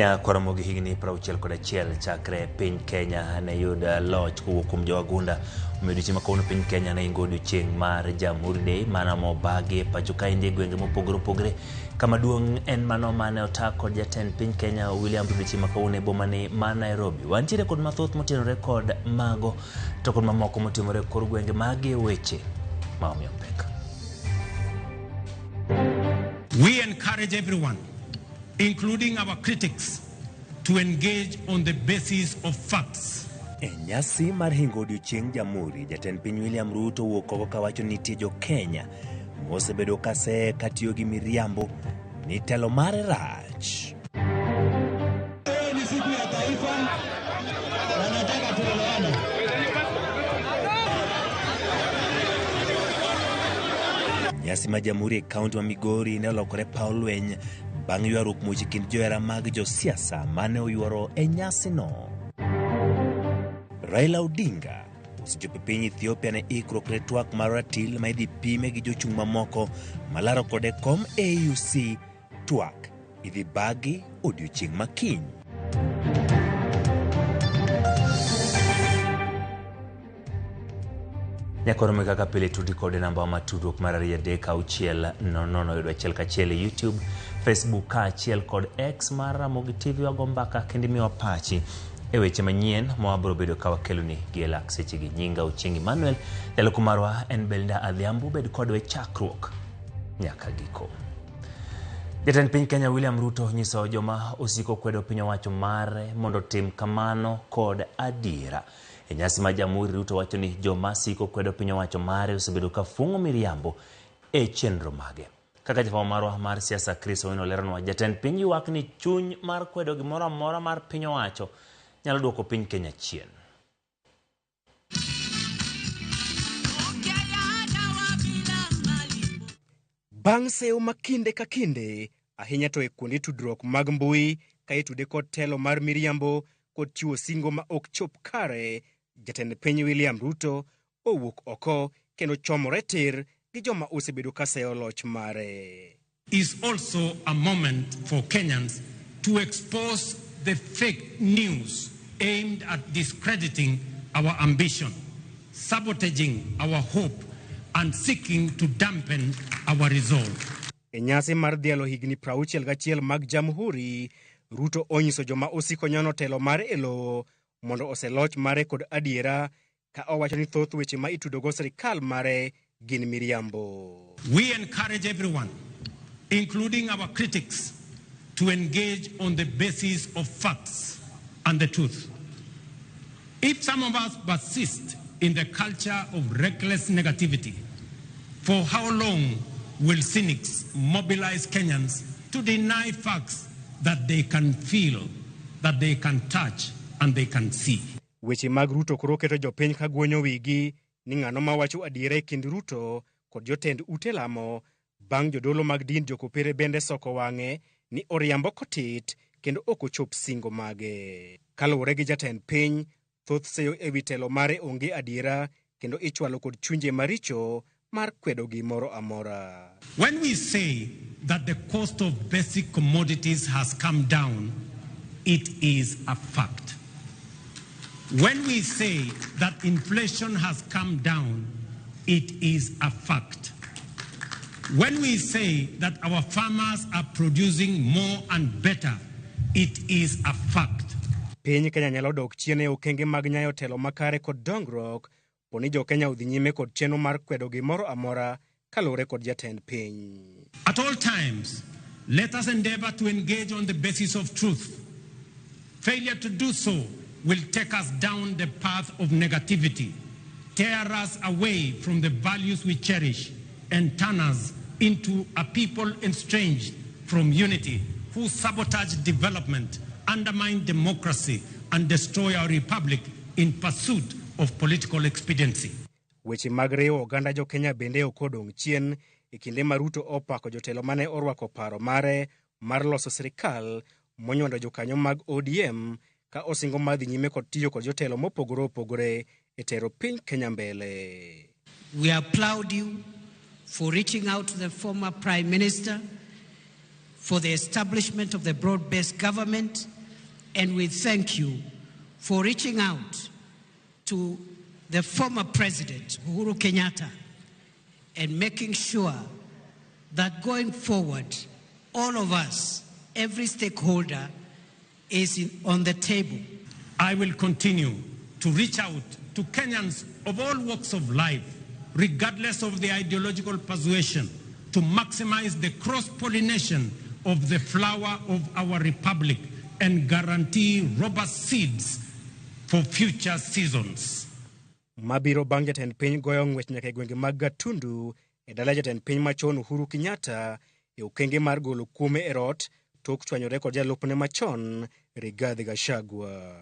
Nyaka gi higni 61 chakre piny Kenya ne yud loch kowuok kuom jowagunda. Omiyo odiochieng' ma kawuono piny Kenya ne ingo odiochieng' mar Jamhuri Day mana mobagi e pacho kaendi e gwenge mopogore opogore. Kama duong' en mano mane ota kod jatend piny Kenya William Ruto odiochieng' ma kawuono e bomani ma Nairobi. Wantiere kod mathoth motenore kod mago to kod mamoko motimore e kor gwenge magi e weche ma omiyo pek. We encourage everyone, including our critics, to engage on the basis of facts. E nyasi mar hingo odiochieng' Jamhuri, jatend piny William Ruto owuok oko kawacho ni nitie jo Kenya mosebedo kaseye katiyo gi miriambo ni telo mare rach. Leo ni siku ya taifa na nataka tuelewane. Nyasi mar Jamhuri e kaunti ma Migori ne olokore paw lweny bang' ywaruok much e kind johera mag josiasa mane oyuoro e nyasino. Raila Odinga osechopo e piny Ethiopia ne ikruok ne twak mar ratil ma idhi pime gi jochung' mamoko malaro kode kom AUC twak idhi bagi odiochieng' ma kiny. Nyakoromo kaka pile tudi kod namba ma tudruok mar 236 00 yudo achiel kachiel e YouTube, Facebook kaachiel kod X mar Ramogi TV. Wago mbaka kendo imiwa pachi e weche manyien ma wabiro bedo ka wakeloni gi e lak sechegi. Nyinga Ochieng' Emmanuel, jaloko marwa en Belinda Adhiambo. Bed kodwa e chakruok nyaka giko. Jatend piny Kenya William Ruto nyiso joma osiko kwedo piny owacho mare mondo otim kamano kod adiera. E nyasi mar Jamhuri, Ruto wacho ni joma siko kwedo piny owacho mare osebedo ka fuong'o miriambo e chenro mage. Kaka jafwambo marwa mar siasa Chris Owino leronwa, jatend piny ywak ni chuny mar kwedo gimoro amora mar piny owacho nyalo duoko piny Kenya chien. Bang' seyo ma kinde ka kinde, ahinya to e kuonde tudruok mag mbui ka itude kod telo mar miriambo kod chiwo singo ma ok chop kare, jatend piny William Ruto owuok oko kendo chomore tir gi joma osebedo ka seyo loch mare. Is also a moment for Kenyans to expose the fake news aimed at discrediting our ambition, sabotaging our hope, and seeking to dampen our resolve. E nyasi mar dhialo higni 61 mag Jamhuri, Ruto onyiso joma osiko nyono telo mare e lowo mondo oseloch mare kod adiera ka owacho ni thoth weche ma itudogo sirikal mare gin miriambo. We encourage everyone, including our critics, to engage on the basis of facts and the truth. If some of us persist in the culture of reckless negativity, for how long will cynics mobilize Kenyans to deny facts that they can feel, that they can touch, and they can see? Weche mag Ruto koro keto jopiny ka guonyo wigi ni ng'ano mawacho adiera e kind Ruto kod jotend ute lamo bang' jodolo mag din jokopere bende soko wang'e ni oriambo kotit kendo ok ochop singo mage. Kaluwore gi jatend piny, thoth seyo ewi telo mare onge adiera kendo ichwalo kod chunje maricho mar kwedo gimoro amora. When we say that the cost of basic commodities has come down, it is a fact. When we say that inflation has come down, it is a fact. When we say that our farmers are producing more and better, it is a fact. Piny Kenya nyalo dok chien e okenge mag nyayo telo makare kod dongruok poni jo Kenya odhi nyime kod chenro mar kwedo gimoro amora kaluwore kod jatend piny. At all times, let us endeavor to engage on the basis of truth. Failure to do so will take us down the path of negativity, tear us away from the values we cherish, and turn us into a people estranged from unity who sabotage development, undermine democracy, and destroy our republic in pursuit of political expediency. Weche mag riwo oganda jo Kenya bende ok odong' chien e kinde ma Ruto opako jotelo mane orwako paro mare mar loso sirikal monywando jokanyo mag ODM ka osingo mar dhi nyime kod tiyo kod jotelo mopogore opogore e tero piny Kenya mbele. We applaud you for reaching out to the former Prime Minister, for the establishment of the broad-based government, and we thank you for reaching out to the former president, Uhuru Kenyatta, and making sure that going forward, all of us, every stakeholder, is on the table. I will continue to reach out to Kenyans of all walks of life, regardless of their ideological persuasion, to maximize the cross-pollination of the flower of our republic and guarantee robust seeds for future seasons. Mabiro bang' jatend piny goyo ng'wech nyaka e gwenge mag Gatundu e dala jatend piny machon Uhuru Kenyatta e okenge mar golo kuome e rot tok chwanyore kod jalupne machon Rigathi Gachagua.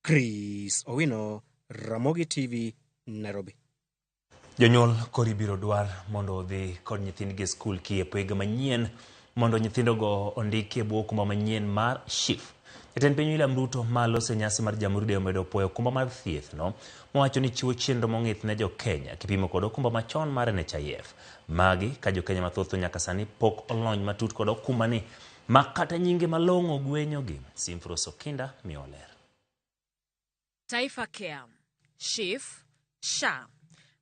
Chris Owino, Ramogi TV, Nairobi. Jonyuol koro ibiro dwar mondo odhi kod nyithindgi e skul kiepo higa manyien mondo nyithindogo ondiki e bwo okumba manyien mar SHIF. Jatend piny William Ruto ma loso e nyasi mar Jamhuri Day omedo puoyo okumba mar thieth no mowacho ni chiwo chenro mong'ith ne jo-Kenya kipimo kod okumba machon mar NHIF. Magi ka jo-Kenya mathoth to nyaka sani pok olony matut kod okumbani ma kata nyinge malong'o gwenyogi. Simfros Okinda miyo ler. Taifa Care, SHIF, SHA.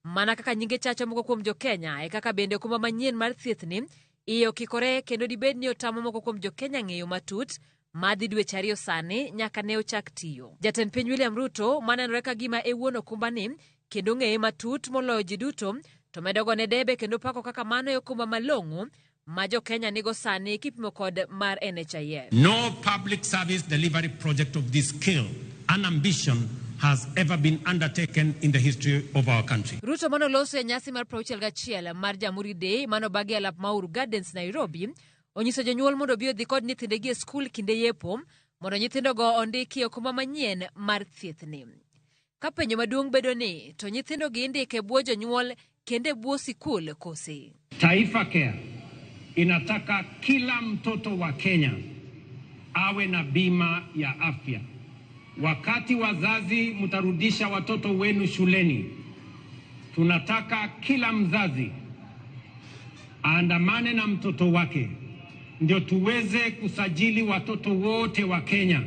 Mana kaka nyinge chacho moko kuom jo-Kenya e kaka bende okumba manyien mar thiethni iye okikore kendo dibed ni otamo moko kuom jo-Kenya ng'eyo matut madhi dweche ariyo sani nyaka ne ochak tiyo. Jatend piny William Ruto manenore ka gima e wuon okumbani kendo ng'eye matut moloyo ji duto to medo gone debe kendo pako kaka mano e okumba malong'o ma jo-Kenya nigo sani kipimo kod mar NHIF. No public service delivery project of this scale and ambition has ever been undertaken in the history of our country. Ruto manoloso e nyasi mar 61 mar Jamhuri Day manobagi e alap ma Uhuru Gardens, Nairobi, onyiso jonyuol mondo obi odhi kod nyithindegi e skul kinde yepo mondo nyithindogo ondiki e okumba manyien mar thiethni. Ka penjo maduong' bedo ni to nyithindogi indiko e bwo jonyuol kendo e bwo sikul kose? Taifa Care inataka kila mtoto wa Kenya awe na bima ya afya. Wakati wazazi mtarudisha watoto wenu shuleni, tunataka kila mzazi aandamane na mtoto wake ndio tuweze kusajili watoto wote wa Kenya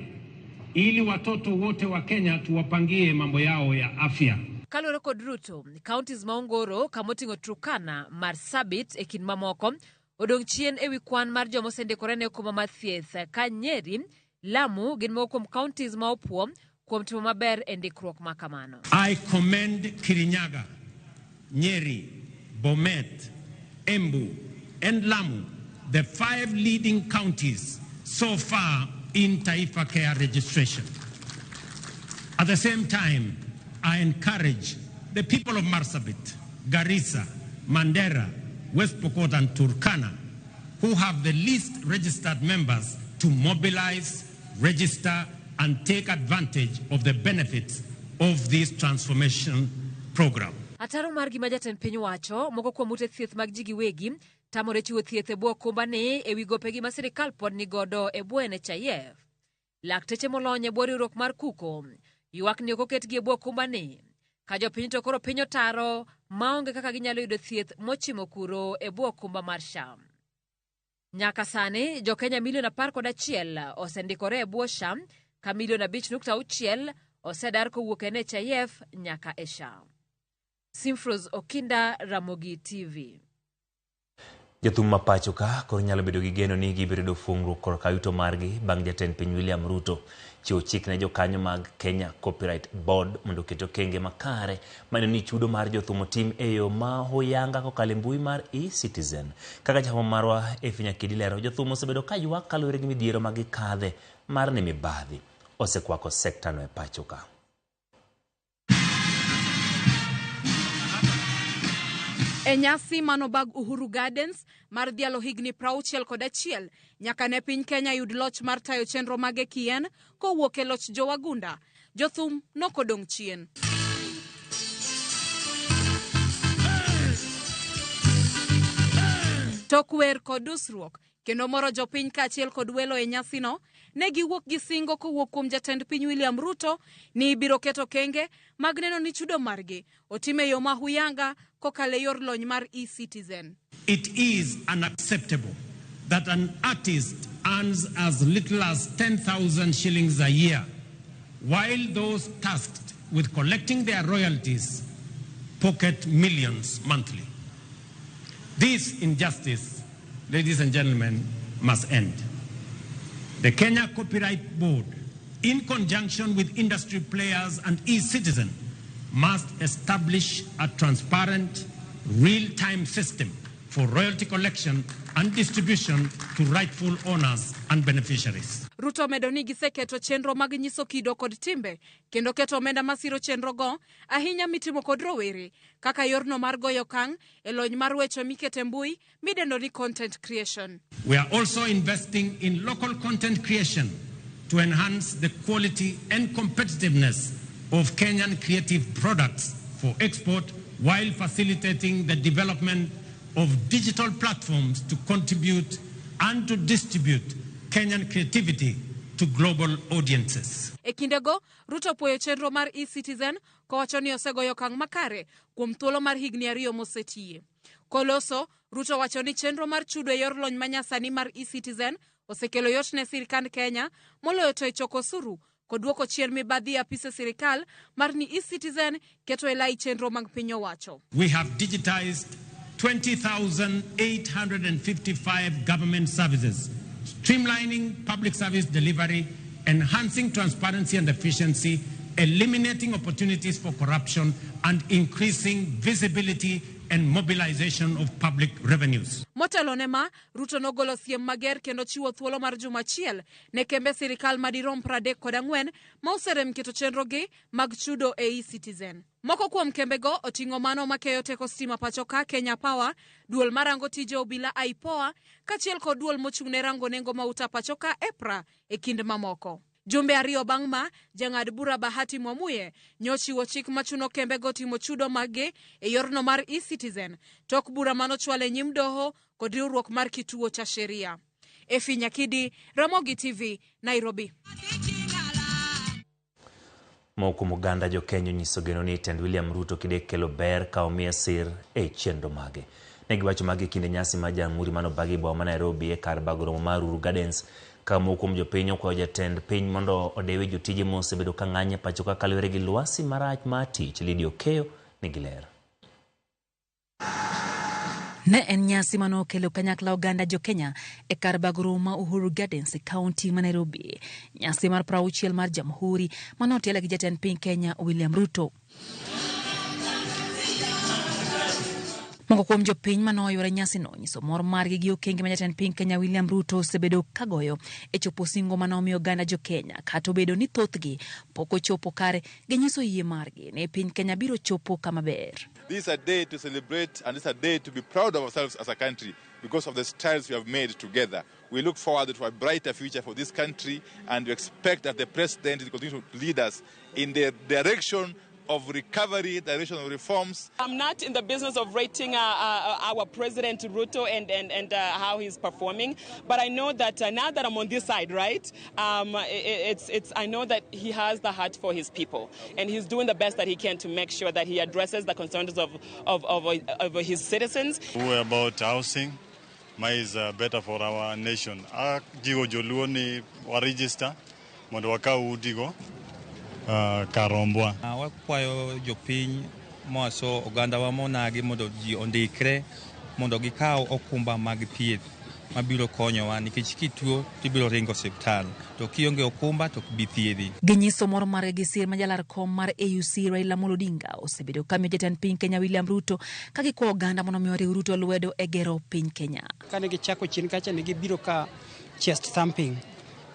ili watoto wote wa Kenya tuwapangie mambo yao ya afya. Kaluwore kod Ruto, counties ma Ongoro kamoting'o Turkana, Marsabit e kind mamoko odong' chien ewi kwan mar joma osendikore ne okumba mar thieth ka Nyeri, Lamu gin moko kuom counties ma opuo kuom timo maber e ndikruok ma kamano. I commend Kirinyaga, Nyeri, Bomet, Embu, and Lamu, the 5 leading counties so far in Taifa Care registration. At the same time, I encourage the people of Marsabit, Garissa, Mandera, West Pokot, and Turkana, who have the least registered members, to mobilize, register, and take advantage of the benefits of this transformation program. Ataro mar gima jatend piny wacho, moko kuom ute thieth mag ji giwegi tamore chiwo thieth e bwo okumbani ewi gopegi ma sirikal pod nigodo e bwo NHIF. Lakteche molony e bwo riwruok mar KUKO ywak ni ok oketgi e bwo okumbani ka jopiny to koro piny otaro maonge kaka ginyalo yudo thieth mochimo kuro e bwo okumba mar SHA. Nyaka sani jo-Kenya milion 11 osendikore e bwo SHA ka milion 5.6 osedar kowuok e NHIF nyaka e SHA. Simfros Okinda, Ramogi TV. Jothum ma pacho ka koro nyalo bedo gi geno ni gibiro yudo fungruok korka yuto margi bang' jatend piny William Ruto chiwo chik ne jokanyo mag Kenya Copyright Board mondo oket okenge makare maneno ni chudo mar jothum otim e yo ma huyanga kokalo e mbui mar eCitizen. Kaka jafwambo marwa Effie Nyakidi lero, jothum osebedo ka ywak kaluwore gi midhiero ma gikadhe mar ni mibadhi osekwako sekta no e pacho ka. E nyasi manobag Uhuru Gardens mar dhialo higni 61 nyaka ne piny Kenya yud loch mar tayo chenro mage kien kowuok e loch jowagunda, jothum nokodong' chien. Tok wer kod dusruok kendo moro jopiny kaachiel kod welo e nyasino, ne giwuok gi singo kowuok kuom jatend piny William Ruto ni ibiro keto kenge mag neno ni chudo margi otim e yo ma huyanga kokalo e yor lony mar eCitizen. It is unacceptable that an artist earns as little as 10,000 shillings a year, while those tasked with collecting their royalties pocket millions monthly. This injustice, ladies and gentlemen, must end. The Kenya Copyright Board, in conjunction with industry players and eCitizen, must establish a transparent, real-time system for royalty collection and distribution to rightful owners and beneficiaries. Ruto omedo ni giseketo chenro mag nyiso kido kod timbe kendo keto omenda masiro chenrogo ahinya mitimo kod rowere kaka yorno mar goyo okang' e lony mar weche mikete mbui midendo ni content creation. We are also investing in local content creation to enhance the quality and competitiveness of Kenyan creative products for export while facilitating the development of digital platforms to contribute and to distribute Kenyan creativity to global audiences. E kindego, Ruto opuoyo chenro mar eCitizen kowacho ni osegoyo okang' makare kuom thuolo mar higni 2 mosetiye. Koloso, Ruto wacho ni chenro mar chudo e yor lony manyasani mar eCitizen osekelo yot ne sirkand Kenya moloyo to e choko osuru kod duoko chien mibadhi e apise sirikal mar ni eCitizen keto e lai chenro mag piny owacho. We have digitized 20,855 government services, streamlining public service delivery, enhancing transparency and efficiency, eliminating opportunities for corruption, and increasing visibility and mobilization of public revenues. Motelo ne ma, Ruto nogolo siem mager kendo chiwo thuolo mar juma achiel ne kembe sirikal madirom 34 ma oserem keto chenrogi mag chudo e eCitizen. Moko kuom kembego oting'o mano makeyo teko stima pacho ka Kenya Power, duol marango tije obila IPOA, kaachiel kod duol mochung' ne rango nengo mauta pacho ka EPRA e kind mamoko. Jumbe 2 bang' ma, jang'ad bura Bahati Mwamuye nyochiwo chik machuno kembego timo chudo maggi e yorno mar eCitizen tok bura manochwal e nyim doho kod riwruok mar kituo cha sheria. Efi Nyakidi, Ramogi TV, Nairobi. Moko kuom oganda jo Kenya onyiso geno ni tend William Ruto kidek kelo ber ka omiye sir e chenro mage. Ne giwacho magi e kinde nyasi mar Jamhuri manobagi e boma ma Nairobi e kar bago romo mar Uhuru Gardens ka moko kuom jopiny okwayo jatend piny mondo odewe jotije mosebedo ka ng'anyo e pacho ka kaluwore gi lwasi marach mar tich. Lydia Okeyo nigi ler. Ne en nyasi manokelo kanyakla oganda jo Kenya e kar bago romo ma Uhuru Gardens e kaunti ma Nairobi. Nyasi mar 60 mar Jamhuri manotel gi jatend piny Kenya William Ruto. Moko kuom jopiny manoyuore nyasino nyiso mor margi gi okenge ma jatend piny Kenya William Ruto osebedo kagoyo e chopo singo manomiyo oganda jo Kenya kata obedo ni thothgi pok ochopo kare ginyiso yie margi ni piny Kenya biro chopo kama ber. This is a day to celebrate and it's a day to be proud of ourselves as a country because of the strides we have made together. We look forward to a brighter future for this country and we expect that the president will continue to lead us in the direction of recovery, direction of reforms. I'm not in the business of rating our President Ruto and how he's performing, but I know that now that I'm on this side, right, I know that he has the heart for his people, and he's doing the best that he can to make sure that he addresses the concerns of his citizens. We're about housing, ma is better for our nation. Ajiwo joluo ni wa register mondo wakaw udigo karombwa. Wakwayo jopiny moaso ogandawa monagi mondo ji ondikre mondo gikaw okumba mag thieth mabiro konyowa nikech kituo tibiro ringo osiptal to kionge okumba to ok bi thiedhi. Ginyiso mor margi gi sir ma jalar kom mar AUC Raila Amolo Odinga osebedo kamiyo jatend piny Kenya William Ruto ka gikwayo oganda mondo omi oriw Ruto lwedo e gero piny Kenya. Kane gichako chien kacha ne gibiro ka chest thumping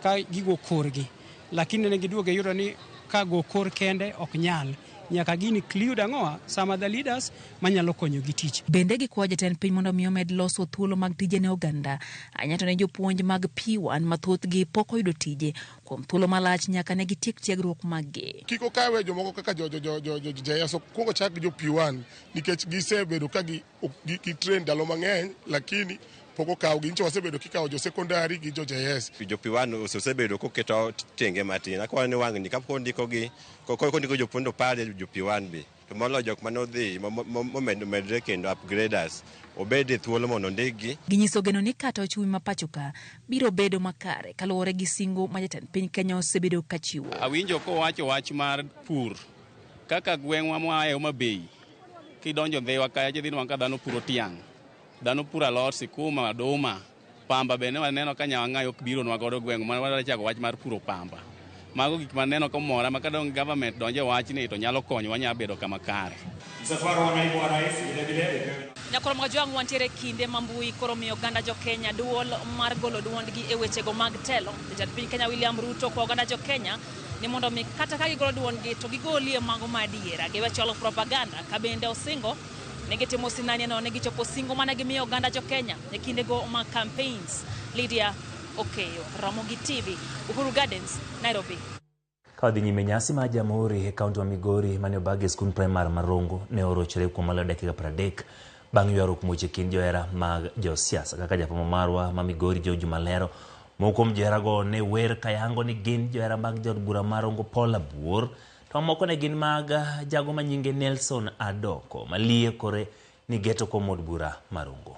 ka gigo korgi, lakini ne giduogo yudo ni ka go kor kende ok nyal, nyaka gini include ang'owa some other leaders manyalo konyo gi tich. Bende gikwayo jatend piny mondo mi omed loso thuolo mag tije ne oganda ahinya to ne jopuonj mag P1 ma thothgi pok oyudo tije kuom thuolo malach nyaka ne gitiek tiegruok maggi. Kik okawe jomoko kaka jo JS okuongo chak gi jo P1 nikech gisebedo ka gi train ndalo mang'eny, lakini pok okawgi. Nyicha wasebedo kikawo jo secondary gi jo JS. Jo P1 osebedo koketo tenge matin. Akwayo ni wang'ni kapok ondikogi, kondiko jopuonj to parie jo P1 be. To moloyo jok manodhi momedre kendo upgraders obed e thuolo mondo ondikgi. Ginyiso geno ni kata ochumi ma pachoka biro bedo makare kaluwore gi singo ma jatend piny Kenya osebedo kachiwo. Awinjo kowacho wach mar pur kaka gweng'wa moaye Homa Bay, kidonjo Ndhiwa kacha idhi nwang'o ka dhano puro tiang', dhano puro alot, sikuma, oduma, pamba bende waneno ka nyawang'ayi ok bironwa godo gweng' ma wadwa chako wach mar puro pamba. Mago gik maneno komora ma kadong government donjo e wachni to nyalo konyowa nyalo bedo kama kare. Msafara wa naibu wa rais vilevile upewe Nyakoro Mojwang' wantiere kinde ma mbui koro miyo oganda jo Kenya duol mar golo duondgi e wechego mag telo. Jatend piny Kenya William Ruto kwa oganda jo Kenya ni mondo mi kata ka gigolo duondgi to gigolie mago ma adiera. Giwe chwalo propaganda ka bende osingo ne gitimo sinani no ne gichopo singo mane gimiyo oganda jo Kenya e kindego mag campaigns. Lydia Okeyo, Ramogi TV, Uhuru Gardens, Nairobi. Ka wadhi nyime, nyasi mar Jamhuri e kaunti ma Migori mane obagi e skund primar ma Rongo ne orochore kuom maloyo dakika 30 bang' ywaruok muoch e kind johera mag josiasa. Kaka jafuambo marwa ma Migori George Malero, moko kuom joherago ne wer kayango ni gin johera mag jaod bura ma Rongo Paul Abuor, to mamoko ne gin mag jago ma nyinge Nelson Adoko maliekore ni geto kom od bura ma Rongo.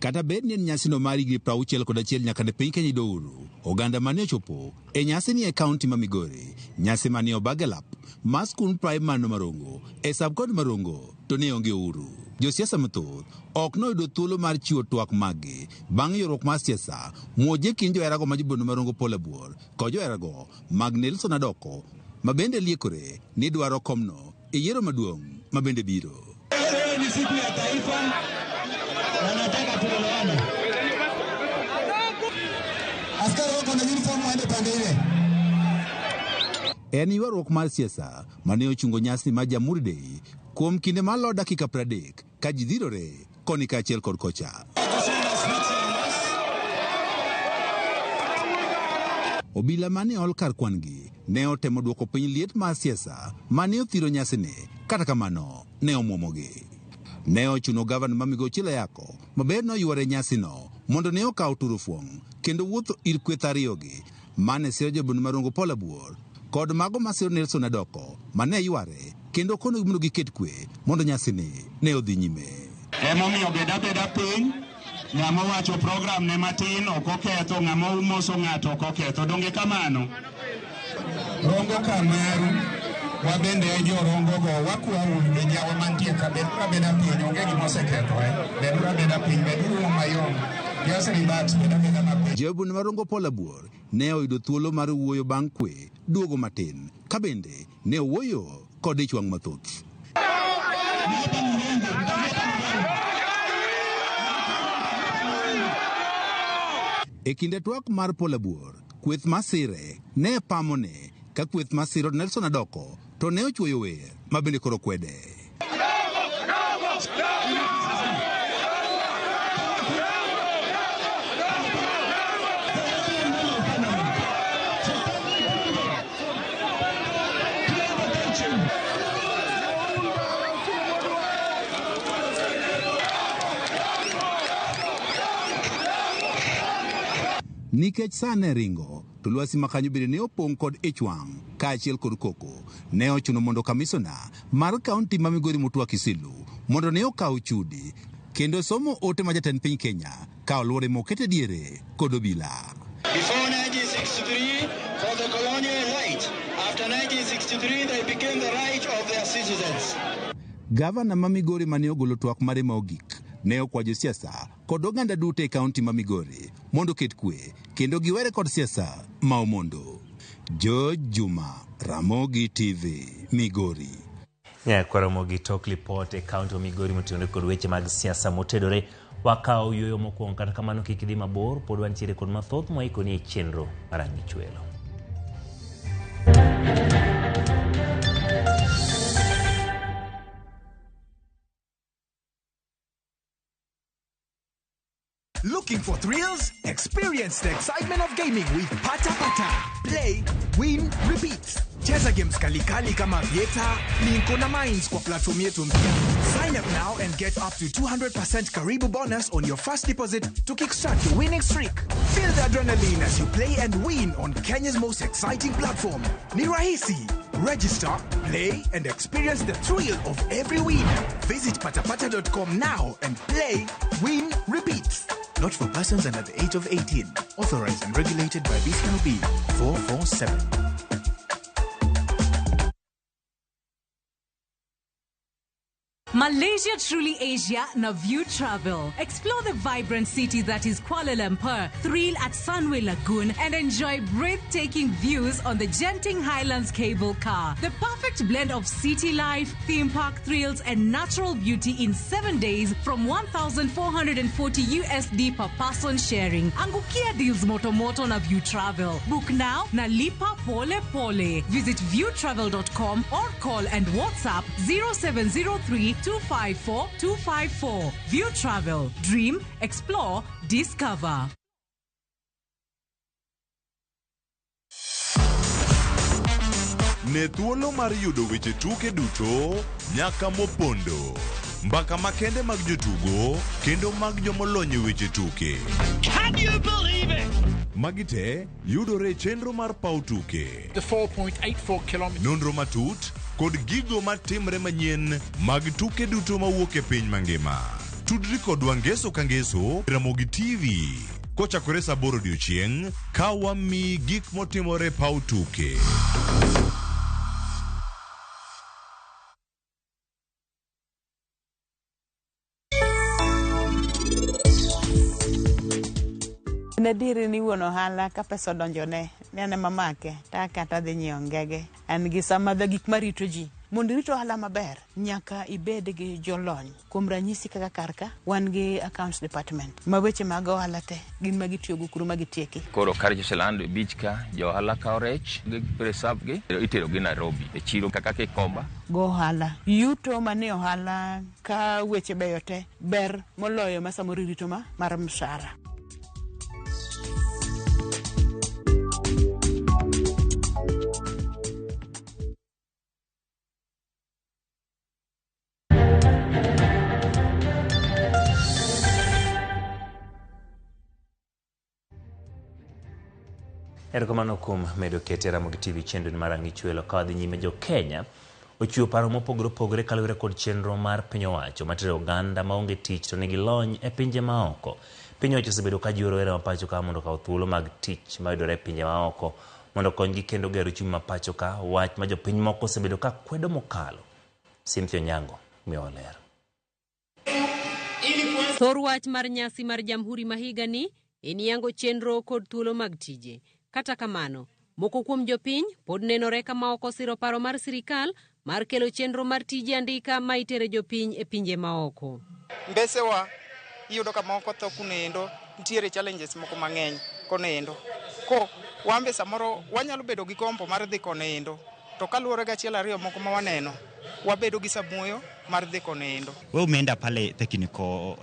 Kata bed ni en nyasino mar higni 61 nyaka ne piny Kenya yudo uhuru, oganda mane ochopo e nyasini e kaunti ma Migori, nyasi mane obag e lap mar skund praimar no Marongo e sub-county ma Rongo to ne onge uhuru. Josiasa mathoth ok noyudo thuolo mar chiwo twak maggi bang' ywaruok mar siasa muoch e kind joherago ma jobondo ma Rongo Paul Abuor kod joherago mag Nelson Adoko ma bende liekore ni dwaro komno e yiero maduong' ma bende biro. Leo ni siku ya taifa na nataka tuelewane. Askari wako na uniform waende pande ile. En ywaruok mar siasa mane ochungo nyasi mar Jamhuri Day kuom kinde malo dakika 30 ka ji dhirore koni kaachiel kod kocha. Obila mane ol kar kwan gi ne otemo duoko piny liet mar siasa mane othiro nyasini, kata kamano ne omuomogi. Ne ochuno gavana ma Migosi Ochilo Ayacko maber noywore nyasino mondo ne okaw turufuong' kendo wuotho ir kweth ariyogi mane siro jobund Marongo Paul Abuor kod mago masiro Nelson Adoko mane yware kendo konogi mondo giket kwe mondo nyasini ne odhi nyime. Emomiyo bed abeda piny, ng'ama owacho program ne matin ok oketho, ng'ama omoso ng'ato ok oketho. Donge kamano? Rongo kamaru, wabende e jorongo go, wakwau e jawa mantie ka, beduru abeda piny, onge gima oseketho, Beduru abeda piny, beduru mayom. Just relax, bed abeda mapiny. Jobund Marongo Paul Abuor ne oyudo thuolo mar wuoyo bang' kwe duogo matin, ka bende ne owuoyo kod ich wang' mathoth. E kinde twak mar Paul Abuor, kweth masire ne pamone ka kweth masiro Nelson Adoko to ne ochuoyo wer ma bende koro kwede. Nikech sa ne ringo, to lwasi ma kanyo bende ne opong' kod ich wang' kaachiel kod koko. Ne ochuno mondo kamisona mar kaunti ma Migori Mutua Kisilu mondo ne okaw chudi kendo somo ote ma jatend piny Kenya ka oluore mokete diere kod obila. Before 1963, for the colonial right. After 1963, they became the right of their citizens. Gavana ma Migori mane ogolo twak mare ma ogik ne okwa josiasa kod oganda duto e kaunti ma Migori mondo oket kwe kendo giwere kod siasa ma omondo. George Juma, Ramogi TV, Migori. Nyaka Ramogi tok lipot e kaunti ma Migori motenore kod weche mag siasa motedore. Wakawo yueyo mokwongo, kata kamano kik idhi mabor, pod wantiere kod mathoth mwaikoni e chenro mar Ang'ichwelo. Look Looking for thrills? Experience the excitement of gaming with Pata Pata. Play, win, repeat. Cheza games kalikali kama Vieta, Plinko na Mines kwa platform yetu mpya. Sign up now and get up to 200% Karibu bonus on your first deposit to kickstart your winning streak. Feel the adrenaline as you play and win on Kenya's most exciting platform. Ni rahisi. Register, play, and experience the thrill of every win. Visit patapata.com now and play, win, repeat. Not for persons under the age of 18. Authorized and regulated by BCLB 447. Malaysia Truly Asia na View Travel. Explore the vibrant city that is Kuala Lumpur, thrill at Sunway Lagoon, and enjoy breathtaking views on the Genting Highlands cable car. The perfect blend of city life, theme park thrills, and natural beauty in 7 days from 1,440 USD per person sharing. Angukia deals moto moto na View Travel. Book now na lipa pole pole. Visit viewtravel.com or call and WhatsApp 0703 254 254. View Travel. Dream, explore, discover. Ne thuolo mar yudo weche tuke duto nyaka mopondo. Mbaka makende mag jotugo kendo mag jomolony e weche tuke. Can you believe it? Magi te yudore e chenro mar paw tuke. The 4.84 kilometers. Nonro matut kod gigo matimre manyien mag tuke duto mawuok e piny mangima. Tudri kodwa ngeso ka ngeso Ramogi TV kochakore saa 8 odiochieng' ka wamiyi gik motimore e paw tuke. En adieri ni wuon ohala ka pesa odonjone ni an ema amake to aka to adhi nyiewo ngege. An gi sama gik marito ji. Mondo irit ohala maber, nyaka ibed gi jolony. Kuom ranyisi kaka kar ka, wan gi accounts department ma weche mag ohala te gin ma gitiyogo kuro ma gitieki. Koro ka rech oselando e beach ka, jo ohala kawo rech, gi preserve gi, itero gi Nairobi e chiro kaka Gikomba. Go ohala. Yuto manie ohala ka weche beyo te ber moloyo ma samoro irito ma mar mshahara. Erokamano kuom medo kete Ramogi TV chenro mar Ang'ich Welo ka wadhi nyime jo Kenya ochiwo paro mopogore opogore kaluwore kod chenro mar piny owacho matero oganda maonge tich to nigi lony e pinje maoko. Piny owacho osebedo ka jiwo rowere ma pacho ka mondo okaw thuolo mag tich mayudore e pinje maoko mondo okonygi kendo gero uchumi ma pacho ka, wach ma jopiny moko osebedo ka kwedo mokalo. Cynthia Onyango miyowa ler. Thor wach mar nyasi mar Jamhuri ma higani en yango chenro kod thuolo mag tije. Kata kamano, moko kuom jopiny pod nenore kama ok osiro paro mar sirikal mar kelo chenro mar tije andika ma itere jopiny e pinje maoko. Mbesewa iyudo ka moko tho kunendo, nitiere challenges moko mang'eny konendo. Ko wambe samoro wanyalo bedo gi gombo mar dhi konendo, to kaluwore gi achiel ariyo moko ma waneno, wabedo gi samuoyo mar dhi konendo. Wewe umeenda pale technical,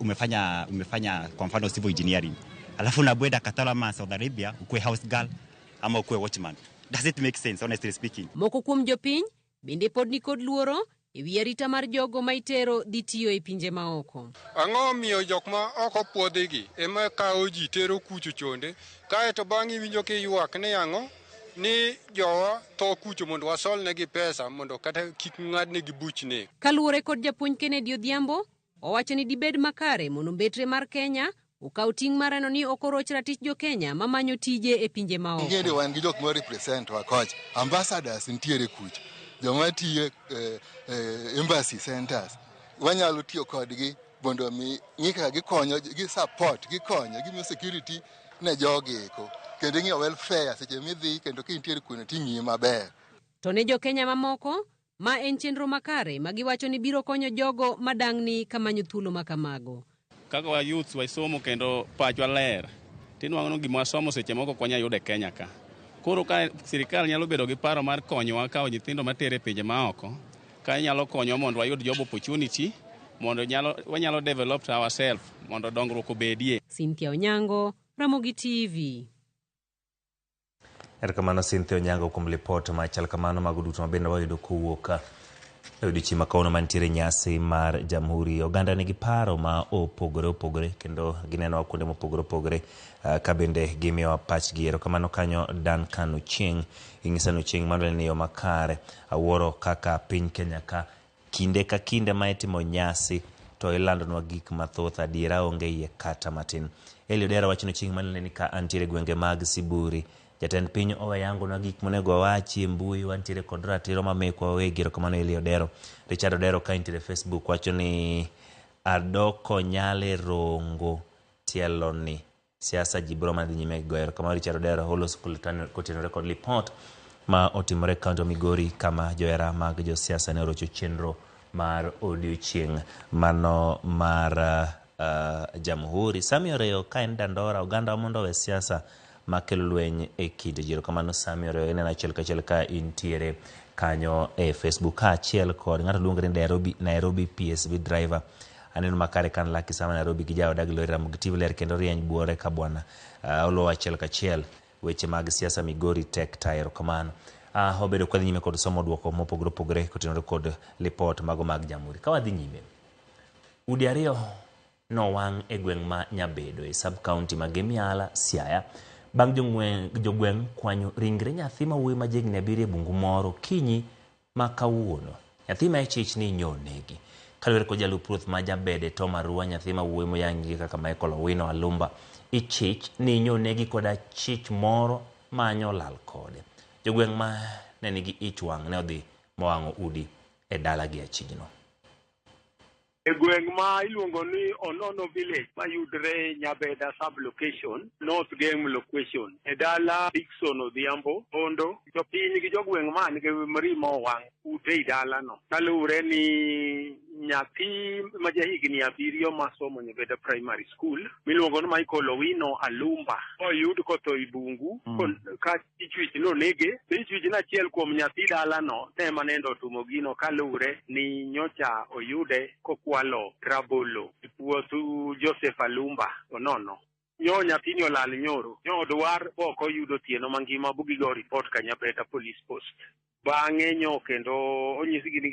umefanya kwa mfano civil engineering. Alafu unabweda Qatar ama Saudi Arabia ukuwe house girl ama ukuwe watchman. Does it make sense, honestly speaking? Moko kuom jopiny bende pod nikod luoro e wi arita mar jogo ma itero dhi tiyo e pinje maoko. Ang'o miyo jok ma ok opuodhigi ema kawo ji tero kucho chonde, kaeto bang'e iwinjo kiywak ni ang'o ni jowa tho kucho mondo wasolnegi pesa mondo kata kik ng'adnegi buch nek. Kaluwore kod japuonj Kennedy Odhiambo, owacho ni dibed makare mondo mbetre mar Kenya okaw ting' mar neno ni ok oroch ratich jo Kenya mamanyo tije e pinje maoko. Ing'eyo ni wan gi jok ma represent wa kocha, ambassadors nitiere kucho, joma tiyo embassy centers, wanyalo tiyo kodgi mondo mi ng'i kaka gikonyo, gi support, gikonyo, gimiyo security ne jogi eko, kendo ing'iyo welfare seche midhi kendo ka intiere kuno ting'iyi maber. To ne jo Kenya mamoko, ma en chenro makare ma giwacho ni biro konyo jogo madang'ni kamanyo thuolo ma kamago. Kaka wa youths wasomo kendo pachwa ler, tinwang'o ni gima wasomo seche moko ok wanyal yudo e Kenya ka. Koro ka sirikal nyalo bedo gi paro mar konyowa kawo nyithindo matere e pinje maoko, ka nyalo konyowa mondo wayud job opportunity, Mondo nyalo, wanyalo develop ourselves mondo dongruok obedie. Cynthia Onyango, Ramogi TV. Erokamano Cynthia Onyango kuom lipot machal kamano. Mago duto mabende wayudo kowuok e odiochieng' ma kawuono mantiere nyasi mar Jamhuri. Oganda nigi paro ma opogore opogore kendo ginenowa kuonde mopogore opogore ka bende gimiyowa pachgi. Erokamano kanyo Duncan Ochieng', ing'isa ni Ochieng' mano en yo makare. Awuoro kaka piny Kenya ka kinde ka kinde ma itimo nyasi to ilandonwa gik mathoth, adiera onge iye kata matin. Eli Odera wacho ni Ochieng' manene ni ka antiere gwenge mag Siburi, jatend piny oweyangonwa gik monego wawachi e mbui, wantiere kod ratiro ma mekwa wawegi. Erokamano Eli Odero. Richard Odero ka intiere Facebook wacho ni adoko nyale rongo tielo ni siasa ji biro mana dhi nyime gi goyo. Erokamano Richard Odero oloso kotenore kod lipot ma otimore e kaunti ma Migori kama johera mag josiasa ne orocho chenro mar odiochieng' mano mar Jamhuri. Sami Oreyo ka en Dandora, oganda mondo owe siasa makelo lweny e kind ji. Erokamano Sami Oreyo, ineno achiel kachiel ka intiere kanyo e Facebook kaachiel kod ng'ato luongore ni Nairobi, Nairobi PSV driver. Aneno makare kan laki sama Nairobi gi jaoda gi lori Ramogi TV ler kendo rieny buore ka bwana. Oluwo achiel kachiel weche mag siasa Migori tek ta. Erokamano. Obedo kwadhi nyime kod somo duoko mopogore opogore kotenore kod lipot mago mag Jamhuri. Ka wadhi nyime, udi ariyo nowang' e gweng' ma Nyabedo e sub county ma Gemiala, Siaya, bang' jogweng' kwanyo ringre nyathi ma wuoyi ma jahigni 7 e bungu moro kinyi ma kawuono. Nyathi ma ichich ni nyonegi. Kaluwore kod jalup ruoth ma Jabede Tom Arua, nyathi ma wuoyi moyangi kaka Michael Owino Alumba ichich ni nyonegi kod achich moro ma nyolal kode. Jogweng' ma ne nigi ich wang' ne odhi mowang'o udi e dalagi achijno. E gweng' ma iluongo ni Onono Village mayudre Nyabeda sub-location, North Gem location, e dala Dickson Odhiambo, Bondo, jopiny gi jogweng' man gi mrima owang' ute i dalano. Kaluwore ni nyathi ma jahigni 7 masomo Nyabeda Primary School miluongo ni Michael Owino Alumba oyud kotho i bungu ka ichwich nonege. Ichwich ni achiel kuom nyathi dalano ne ema nende otimo gino kaluwore ni nyocha oyude kokwalo rabolo e puoth Joseph Alumba Onono. Nyo nyathini olal nyoro. Nyo dwar bok oyudo otieno mangima bu gigo report ka Nyabeda Police Post. Bang'e nyo kendo onyisgi ni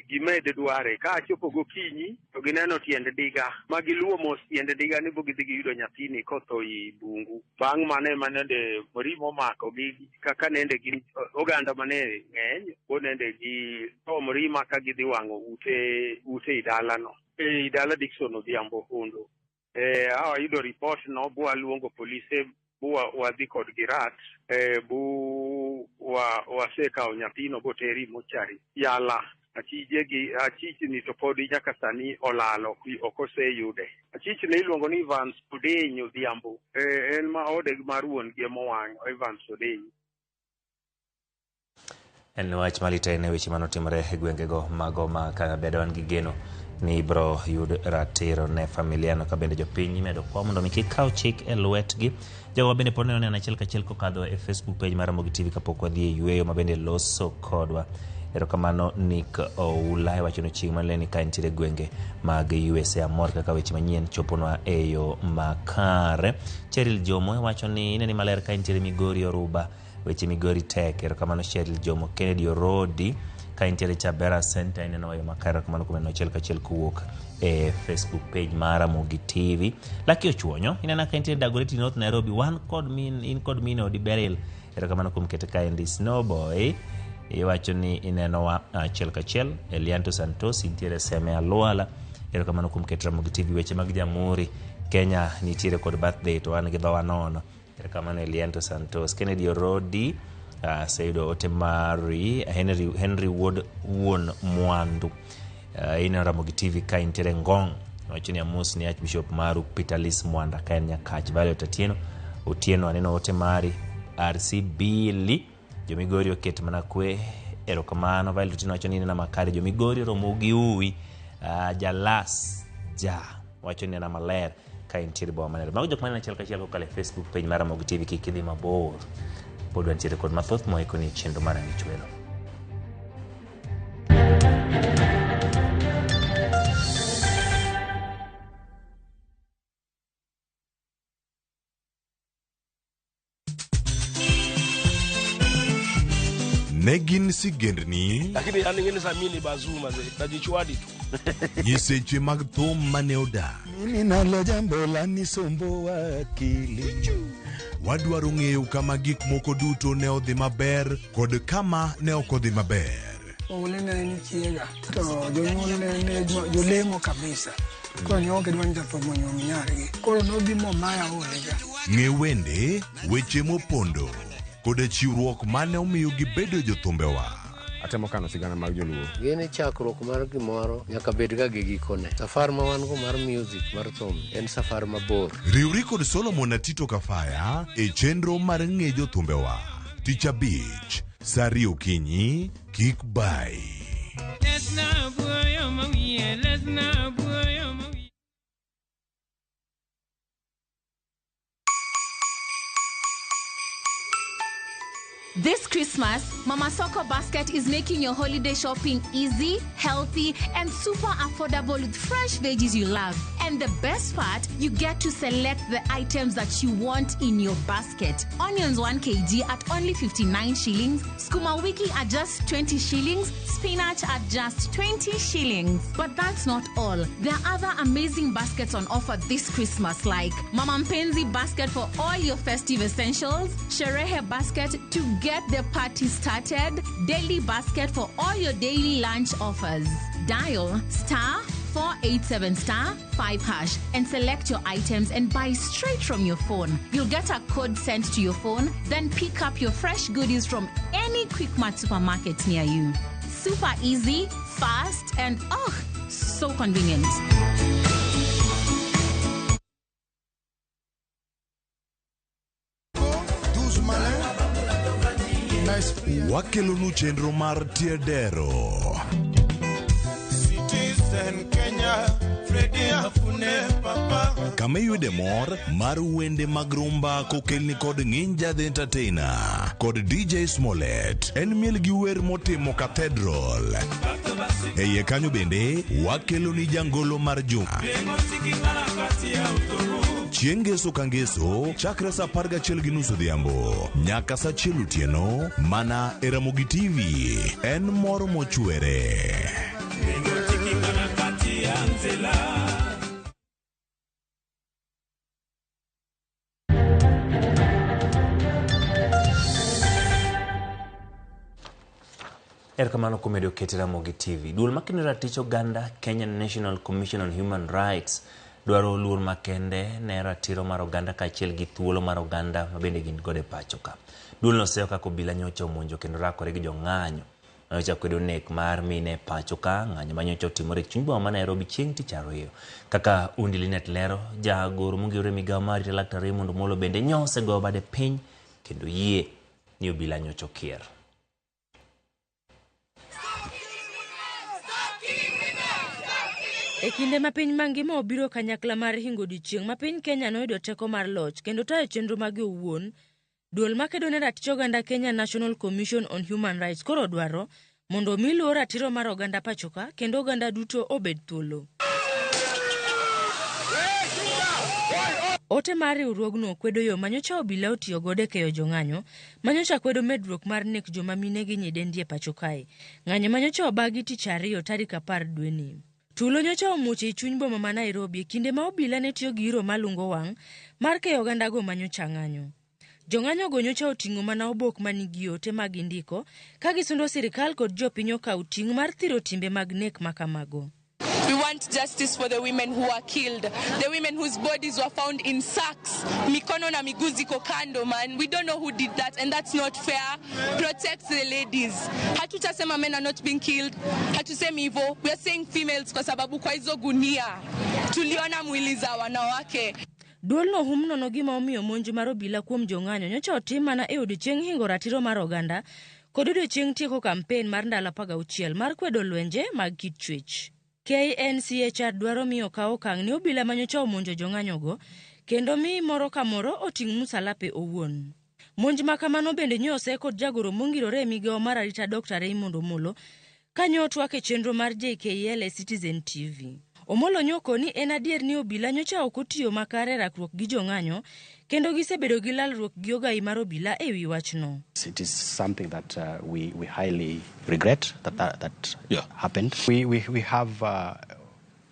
gimed dware. Ka chopo gokinyi to gineno tiend diga ma giluwo mos tiend diga ni bo gidhi giyudo nyathini kotho i bungu. Bang' mano ema nende mrima omako gi kaka nende gin oganda mane ng'eny bo nende gi to mrima ka gidhi wang'o ute i dalano. E dala Dickson Odhiambo Hondo. Awayudo report no bu waluongo polise bu wadhi kodgi rat bu wasekawo nyathino boteri mochari yala. Achichni to podi nyaka sani olal ok oseyude. Achichni iluongo ni Evans Odeny Odhiambo. En ma ode mar wuon gi emowang', Evans Odeny. En wach malit ahinya weche manotimore e gwengego mago ma Kabedo. Wan gi geno ni ibiro yud ratiro ne familia no ka bende jopiny imedo kwa mondo mi kik kaw chik e lwetgi. Jogo bende pod neno achiel kachiel kokadho e Facebook page mar Ramogi TV kapok wadhi e yweyo ma bende loso kodwa. Erokamano Nick Oula iwacho ni chieng' manene ka nitiere gwenge mag USA. Amor kaka weche manyien choponwa e yo makare. Cheryl Jomo iwacho ni ineni maler ka nitiere Migori Oruba, weche Migori tek. Erokamano Cheryl Jomo. Kennedy Orodi ka intiere Chabera Center ineno yo makare. Erokamano kuom neno achiel kachiel kowuok e Facebook page mar Ramogi TV. Lucky Ochuonyo ineno ka intiere Dagoretti North Nairobi, wan kod min in kod min odi Beryl. Erokamano kuom kete kaendi. Snowboy iwacho ni inenowa achiel kachiel. Elianto Santos intiere Seme Alwala. Erokamano kuom keto Ramogi TV. Weche mag Jamhuri Kenya nitiere kod birthday to wan gi dhowa nono. Erokamano Elianto Santos. Kennedy Orodi aseyudo ote mari. Henry Wuod wuon mwandu ineno Ramogi TV ka intiere Ngong. Wacho ni amos ni Archbishop maru Peter Lis Mwanda ka en Nyakach. Violet Otieno aneno ote mari. RC Billy Jomigori oket mana kwe. Erokamano. Violet Otieno wacho ni inena makare. Jomigori romo gi uwi. Jalas ja wacho ni inena maler ka intiere boma ma Nairobi. Mago jok maneno achiel kachiel kokalo e Facebook page mar Ramogi TV. Kik idhi mabor, pod wantiere kod mathoth moikoni e chenro mar Ang'ich Welo. Ne gin sigendni, Lakini yani ngine sa mimi ni bazuu mazee, najichwadi tu. nyiseche mag thum mane odak. Mimi nalo jambo lanisumbua akili. Wadwaro ng'eyo kama gik moko duto ne odhi maber kod kama ne ok odhi maber. Oule ne en chiega to jonyuol ne jolemo kabisa. Koro ne ok gidwa ni jathum onyuom nyargi. Koro nobi momaya olega. Ng'e wende, weche mopondo koda chiwruok mane omiyo gibedo jothumbewa. Atemo kano sigana mag joluo. Gini chakruok mar gimoro nyaka bed ga gi gikone. Safar ma wan go mar music mar thum en safar mabor. Riwri kod Solomon Atito Kafaya e chenro mar ng'e jothumbewa. Tich abich, saa ariyo okinyi, kik bai. This Christmas, Mama Soko Basket is making your holiday shopping easy, healthy, and super affordable with fresh veggies you love. And the best part, you get to select the items that you want in your basket. Onions 1 kg at only 59 shillings, skuma wiki at just 20 shillings, spinach at just 20 shillings. But that's not all. There are other amazing baskets on offer this Christmas, like Mama Mpenzi basket for all your festive essentials, Sherehe basket to get the party started, daily basket for all your daily lunch offers. Dial star 487 star 5 hash and select your items and buy straight from your phone. You'll get a code sent to your phone, then pick up your fresh goodies from any Quickmart supermarket near you. Super easy, fast, and oh, so convenient. Wakelonu chenro mar Tiedero. Citizen Kenya, Freddy Afune Papa. Kama iyude mor mar wende mag rumba kokelni kod Nginja the Entertainer kod DJ Smollett. En miel gi wer motimo Cathedral. E iye kanyo bende wakeloni jangolo mar juma. Chieng' ngeso ka ngeso chakre saa 11:30 odhiambo nyaka saa 1 otieno mana e Ramogi TV. En mor mochwere. Erokamano kuom medo keto Ramogi TV. Duol makeno ratich oganda Kenya National Commission on Human Rights dwaro luor makende ne ratiro mar oganda kaachiel gi thuolo mar oganda ma bende gin godo e pacho ka. Duolno seyo kaka obila nyocha omonjo kendo rakore gi jong'anyo manyocha kwedo nek mar mine e pacho ka, ng'anyo manyocha otimore e chuny boma ma Nairobi chieng' tich ariyo. Kaka Undi Linet lero, jagoro mongirore e migawo mar arita Laktar Raymond Omolo bende nyosegoyo bade piny kendo yie ni obila nyocha okier. E kinde ma piny mangima obiro kanyakla mar hingo odiechieng' ma piny Kenya noyudo teko mar loch kendo tayo chenro mage owuon, duol makedo ne ratich oganda Kenya National Commission on Human Rights koro dwaro mondo omi luor ratiro mar oganda pachoka kendo oganda duto obed thuolo. Ote mar riwruogno kwedo yo manyocha obila otiyo godo e keyo jong'anyo manyocha kwedo medruok mar nek joma mine gi nyidendi e pacho kae. Ng'anyo manyocha obagi tich ariyo tarik 10 dweni. Tulo nyocha omuoch e chuny boma ma Nairobi e kinde ma obila ne tiyo gi iro malungo wang' mar keyo ogandago manyocha ng'anyo. Jong'anyogo nyocha oting'o mana obok manigi ote ma gindiko ka gisundo sirikal kod jopiny okaw ting' mar thiro timbe mag nek ma kamago. We want justice for the women who were killed, the women whose bodies were found in sacks. Mikono na miguu ziko kando, man. We don't know who did that, and that's not fair. Protect the ladies. Hatutasema men are not being killed. Hatusemi hivyo. We are saying females kwa sababu kwa hizo gunia tuliona mwili za wanawake. Duolno hum nono gima omiyo monj mar obila kuom jong'anyo nyocha otim mana e odiechieng' hingo ratiro mar oganda kod odiechieng' tieko kampen mar ndalo 16 mar kwedo lwenje mag kit chwech. KNCHR dwaro miyo okaw okang' ne obila manyocha omonjo jong'anyogo kendo mi moro ka moro oting' musalape owuon. Monj ma kamano bende nyo ose kod jagoro mongirore e migawo mar arita Dr. Raymond Omolo kanyo otwak e chenro mar JKL e Citizen TV. Omolo nyoko ni en adier ni obila nyocha ok otiyo makare e rakruok gi jong'anyo kendo gisebedo gi lalruok gi ogai mar obila e wi wachno. It is something that we highly regret that happened. We have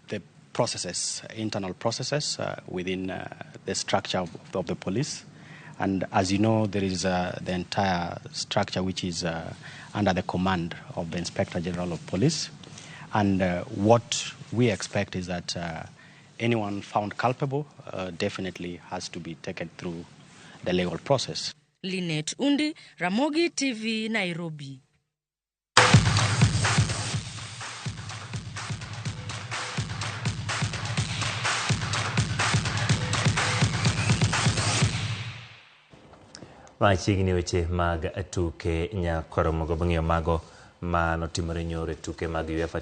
the processes, internal processes within the structure of the police. And as you know, there is the entire structure which is under the command of the Inspector General of Police. And what we expect is that anyone found culpable definitely has to be taken through the legal process. Linet Undi, Ramogi TV, Nairobi. Machiegni weche mag tuke nyakwaro mogo bang'eyo mago ma notimore nyoro e tuke mag UEFA.